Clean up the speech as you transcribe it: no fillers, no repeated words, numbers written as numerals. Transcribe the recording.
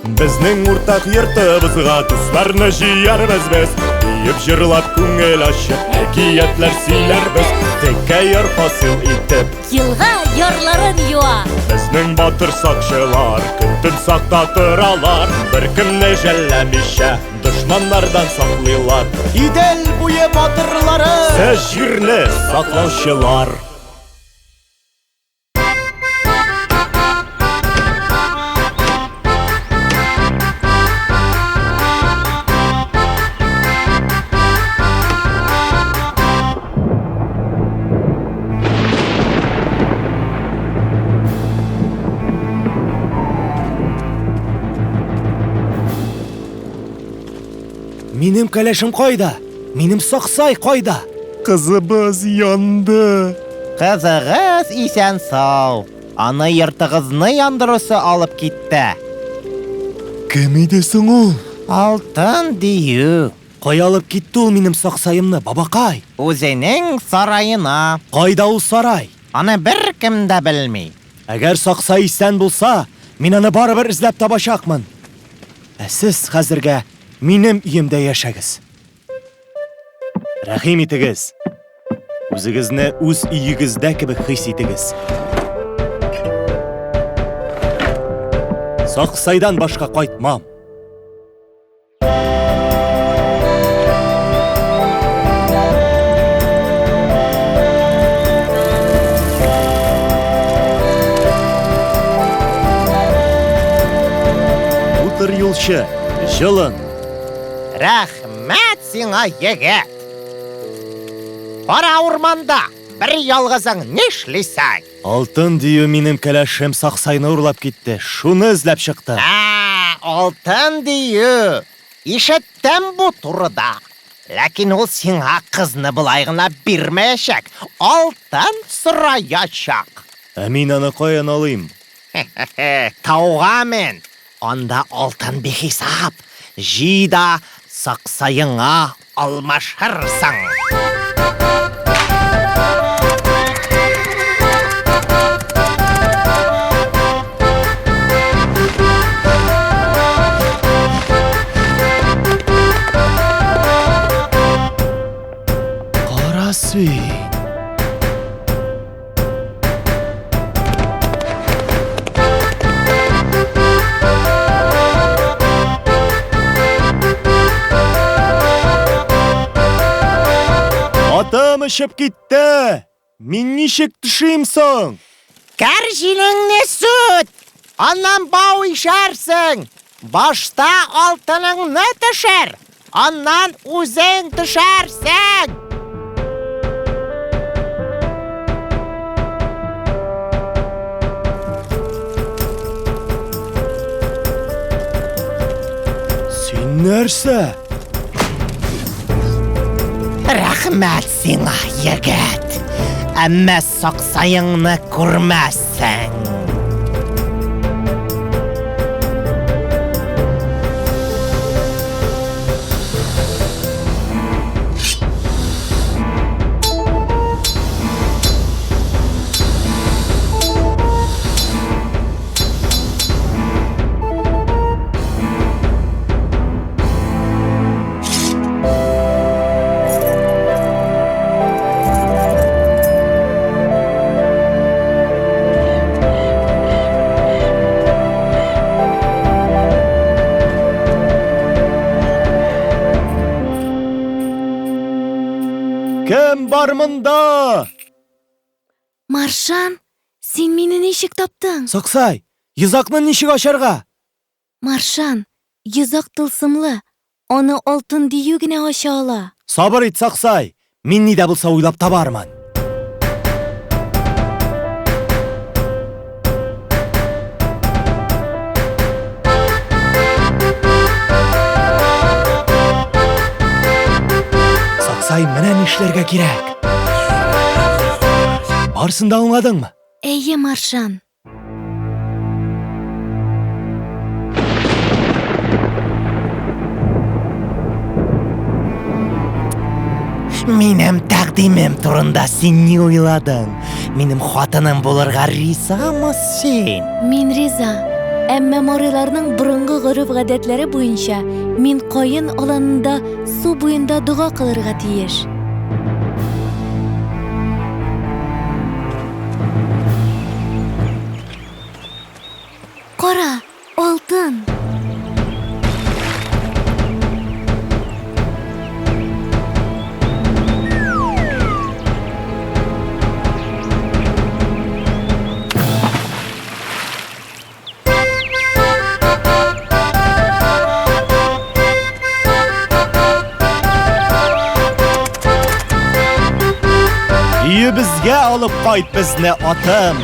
Безнең уртак йортыбызга дусларны җыярбыз без. Биеп җырлап күңел ачып, әкиятләр сөйләрбез. Текә яр хасил итеп, Елга ярларын юа. Безнең батыр сакчылар көн-төн сакта торалар. Беркемне жәлләмичә, дошманнардан саклыйлар. Идел буе батырлары! Сез җирне саклаучылар. Минем кәләшем кайда? Минем Саксай кайда? Кызыбыз янды. Кызыгыз исән-сау. Аны йортыгызны яндыручы алып китте. Кем иде соң ул? Алтын дию. Кая алып китте ул минем Саксаемны, бабакай? Үзенең сараена. Кайда ул сарай? Аны беркем дә белми. Әгәр Саксай исән булса, мин аны барыбер эзләп табачакмын. Ә сез хәзергә минем өемдә яшәгез. Рәхим итегез. Үзегезне үз өегездә кебек хис итегез. Саксайдан башка кайтмам. Утыр, юлчы, җылын. Рәхмәт сиңа, егет! Кара урманда бер ялгызың нишлисең? Алтын дию минем кәләшем Саксайны урлап китте. Шуны эзләп чыктым. Ә, алтын дию! Ишеттем бу турыда. Ләкин ул сиңа кызны болай гына бирмәячәк, алтын сораячак. Ә мин аны каян алыйм? Тауга мен! Анда алтын бихисап, җый да саксаеңа алмашырсың. Кара син! Атым очып китте! Мин ничек төшим соң? Кәрҗинеңне сүт! Аннан бау ишәрсең! Башта алтыныңны төшер, аннан үзең төшәрсең! Син нәрсә? Рәхмәт сиңа, егет. Әмма саксаеңны күрмәссең. Кем бар монда? Маршан, син мине ничек таптың? Саксай, йозакны ничек ачарга? Маршан, йозак тылсымлы, аны алтын дию генә ача ала. Сабыр ит, Саксай, мин ни дә булса уйлап табармын. Саксай, менә нишләргә кирәк. Барсын да аңладыңмы? Әйе, Маршан. Минем тәкъдимем турында син ни уйладың? Минем хатыным булырга ризамы син? Мин риза. Әмма мариларның борынгы гореф-гадәтләре буенча мин каен аланында су буенда дога кылырга тиеш. Кара, алтын! Өебезгә алып кайт безне, атым!